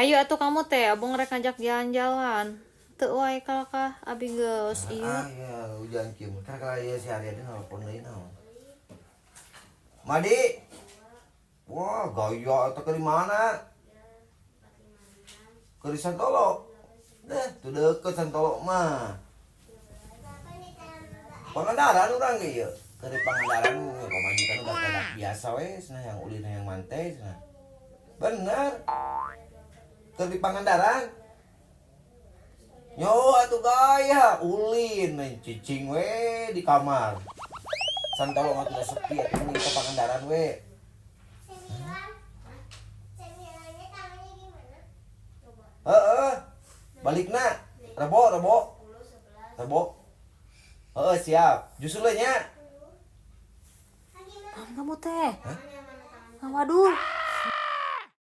Hayu atuh kamu teh, abang rek ngajak jalan-jalan. Teu wae kalakah abi geus ieu. Ah ya, hujan kieu. Kan kalau ieu si Haryadi nelpon deui naon. Madi. Wah, gaya eta ke di mana? Ke di Santolo. Deh, tuh deket Santolo mah. Pangandaran urang ge ieu. Ke di Pangandaran pamajikan udah kada biasa we, cenah yang ulin yang mantai cenah. Bener. Ke di Pangandaran. Yo atuh gaya ulin main cicing we di kamar. Santolo mah udah sepi atuh mending ke Pangandaran we. Cemilannya tangannya gimana? Heeh. Balikna Rebo, Rebo. Rebo. Heeh, siap. Justru nya. Naon kamu teh? Ah, waduh.